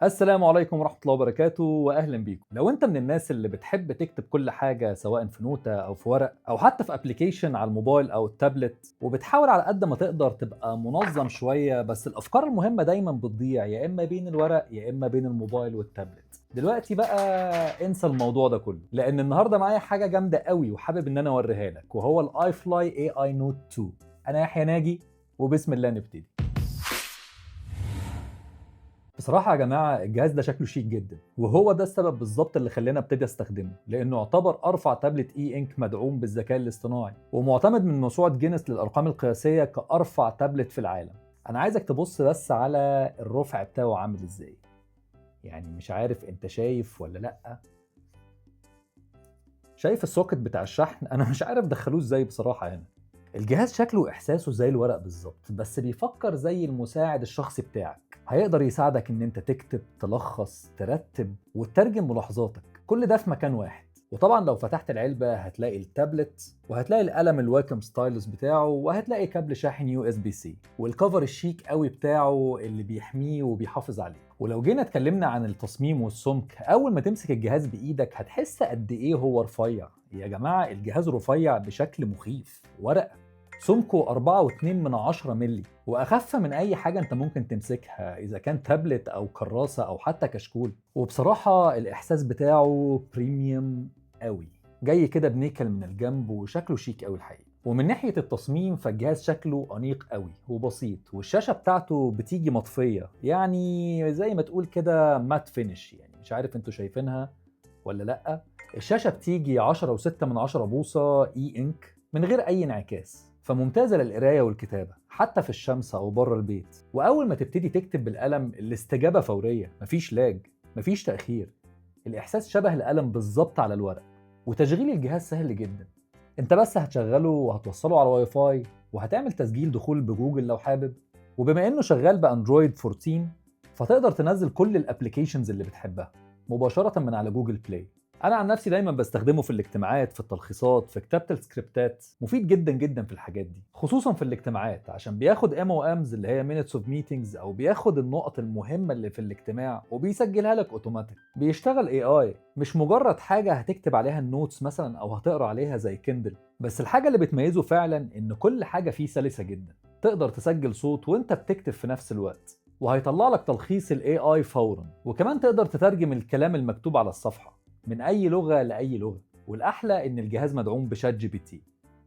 السلام عليكم ورحمة الله وبركاته، وأهلا بيكم. لو أنت من الناس اللي بتحب تكتب كل حاجة سواء في نوتة أو في ورق أو حتى في application على الموبايل أو التابلت، وبتحاول على قد ما تقدر تبقى منظم شوية، بس الأفكار المهمة دايما بتضيع يا إما بين الورق يا إما بين الموبايل والتابلت. دلوقتي بقى انسى الموضوع ده كله، لأن النهاردة معايا حاجة جامدة قوي وحابب إن أنا أوريها لك، وهو ال iFly AI Note 2. أنا يحيى ناجي، وبسم الله نبتدي. بصراحة يا جماعة الجهاز ده شكله شيك جدا، وهو ده السبب بالظبط اللي خلاني ابتدي استخدمه، لانه يعتبر ارفع تابلت e-ink مدعوم بالذكاء الاصطناعي، ومعتمد من موسوعة جينيس للارقام القياسية كارفع تابلت في العالم. انا عايزك تبص بس على الرفع بتاعه عامل ازاي، يعني مش عارف انت شايف ولا لا. شايف ال socket بتاع الشحن؟ انا مش عارف دخلوه ازاي بصراحة. هنا الجهاز شكله واحساسه زي الورق بالظبط، بس بيفكر زي المساعد الشخصي بتاعك. هيقدر يساعدك ان انت تكتب، تلخص، ترتب، وتترجم ملاحظاتك، كل ده في مكان واحد. وطبعا لو فتحت العلبة هتلاقي التابلت، وهتلاقي القلم ال Wacom stylus بتاعه، وهتلاقي كابل شاحن USB-C، وال cover الشيك قوي بتاعه اللي بيحميه وبيحافظ عليه. ولو جينا اتكلمنا عن التصميم والسمك، اول ما تمسك الجهاز بايدك هتحس قد ايه هو رفيع. يا جماعة الجهاز رفيع بشكل مخيف، ورقة سمكة 4.2 ملي، واخف من اي حاجة انت ممكن تمسكها اذا كان تابلت او كراسة او حتى كشكول. وبصراحة الاحساس بتاعه premium قوي، جاي كده بنيكل من الجنب وشكله شيك قوي الحقيقة. ومن ناحية التصميم فالجهاز شكله انيق قوي وبسيط، والشاشه بتاعته بتيجي مطفيه، يعني زي ما تقول كده matte finish، يعني مش عارف انتوا شايفينها ولا لا. الشاشة بتيجي 10.6 بوصه e-ink من غير اي انعكاس، فممتازة للقراية والكتابة حتى في الشمس أو بره البيت. وأول ما تبتدي تكتب بالقلم الاستجابة فورية، مفيش lag، مفيش تأخير، الإحساس شبه القلم بالظبط على الورق. وتشغيل الجهاز سهل جدا، انت بس هتشغله وهتوصله على واي فاي، وهتعمل تسجيل دخول بجوجل لو حابب. وبما انه شغال ب Android 14 فتقدر تنزل كل ال applications اللي بتحبها مباشرة من على Google Play. انا عن نفسي دايما بستخدمه في الاجتماعات، في التلخيصات، في كتابه السكريبتات، مفيد جدا جدا في الحاجات دي، خصوصا في الاجتماعات عشان بياخد MOMs اللي هي minutes of meetings، او بياخد النقط المهمة اللي في الاجتماع وبيسجلها لك اوتوماتيك. بيشتغل AI، مش مجرد حاجة هتكتب عليها ال notes مثلا او هتقرا عليها زي Kindle. بس الحاجة اللي بتميزه فعلا ان كل حاجة فيه سلسه جدا، تقدر تسجل صوت وانت بتكتب في نفس الوقت، وهيطلع لك تلخيص ال AI فورا. وكمان تقدر تترجم الكلام المكتوب على الصفحة من اي لغة لاي لغة. والاحلى ان الجهاز مدعوم ب ChatGPT،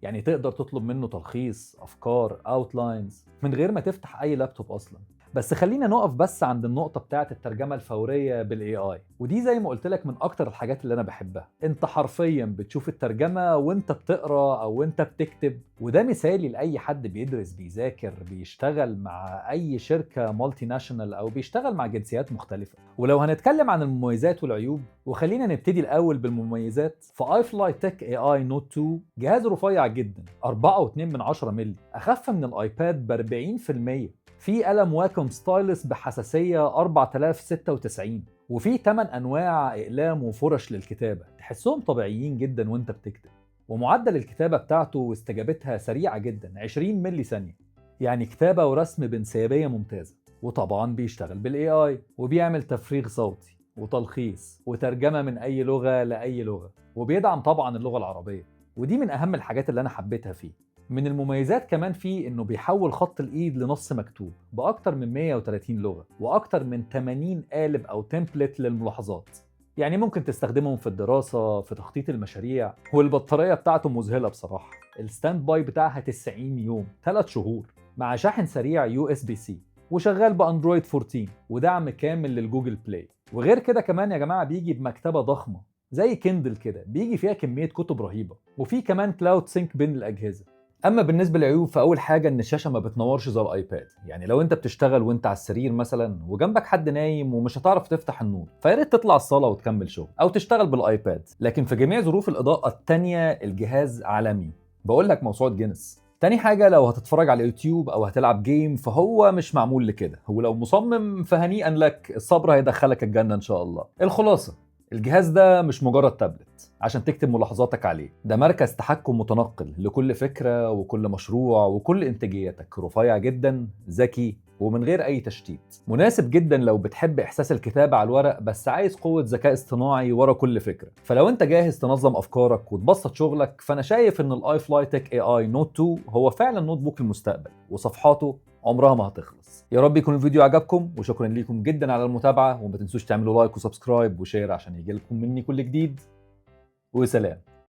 يعني تقدر تطلب منه تلخيص، افكار، outlines من غير ما تفتح اي لابتوب اصلا. بس خلينا نقف بس عند النقطة بتاعه الترجمة الفورية بال AI، ودي زي ما قلت لك من اكتر الحاجات اللي انا بحبها. انت حرفيا بتشوف الترجمة وانت بتقرا او وانت بتكتب، وده مثالي لاي حد بيدرس، بيذاكر، بيشتغل مع اي شركة multinational، او بيشتغل مع جنسيات مختلفة. ولو هنتكلم عن المميزات والعيوب، وخلينا نبتدي الاول بالمميزات، ف iFlytek AI Note 2 جهاز رفيع جدا، 4.2 مللي، اخف من ال iPad ب 40%، في قلم Wacom stylus بحساسيه 4096، وفي 8 انواع اقلام وفرش للكتابة تحسهم طبيعيين جدا وانت بتكتب. ومعدل الكتابة بتاعته واستجابتها سريعة جدا، 20 ملي ثانية، يعني كتابه ورسم بانسيابيه ممتازة. وطبعا بيشتغل بال AI، وبيعمل تفريغ صوتي وتلخيص وترجمة من اي لغة لاي لغة، وبيدعم طبعا اللغة العربية، ودي من اهم الحاجات اللي انا حبيتها فيه. من المميزات كمان فيه انه بيحول خط الايد لنص مكتوب باكتر من 130 لغة، واكتر من 80 قالب او template للملاحظات، يعني ممكن تستخدمهم في الدراسة، في تخطيط المشاريع. والبطاريه بتاعته مذهلة بصراحة، ال standby بتاعها 90 يوم، 3 شهور، مع شاحن سريع USB-C، وشغال ب Android 14 ودعم كامل لل Google Play. وغير كده كمان يا جماعة بيجي بمكتبه ضخمة زي Kindle كده، بيجي فيها كمية كتب رهيبة، وفي كمان cloud sync بين الاجهزة. اما بالنسبة للعيوب، فاول حاجة ان الشاشة ما بتنورش زي ال iPad، يعني لو انت بتشتغل وانت على السرير مثلا وجنبك حد نايم ومش هتعرف تفتح النور، فيا ريت تطلع الصاله وتكمل شغل او تشتغل بال iPad. لكن في جميع ظروف الاضاءة التانية الجهاز عالمي، بقول لك موسوعة جينيس. تاني حاجة لو هتتفرج على يوتيوب او هتلعب game فهو مش معمول لكده، ولو مصمم فهنيئا لك، الصبر هيدخلك الجنة ان شاء الله. الخلاصة، الجهاز ده مش مجرد تابلت عشان تكتب ملاحظاتك عليه، ده مركز تحكم متنقل لكل فكرة وكل مشروع وكل إنتاجيتك. رفيع جدا، ذكي، ومن غير اي تشتيت. مناسب جدا لو بتحب احساس الكتابة على الورق بس عايز قوة ذكاء اصطناعي ورا كل فكرة. فلو انت جاهز تنظم افكارك وتبسط شغلك، فانا شايف ان ال iFlytek AI Note 2 هو فعلا notebook المستقبل، وصفحاته عمرها ما هتخلص. يا رب يكون الفيديو عجبكم، وشكرا لكم جدا على المتابعة، وما تنسوش تعملوا like و subscribe و share عشان يجيلكم مني كل جديد. وسلام.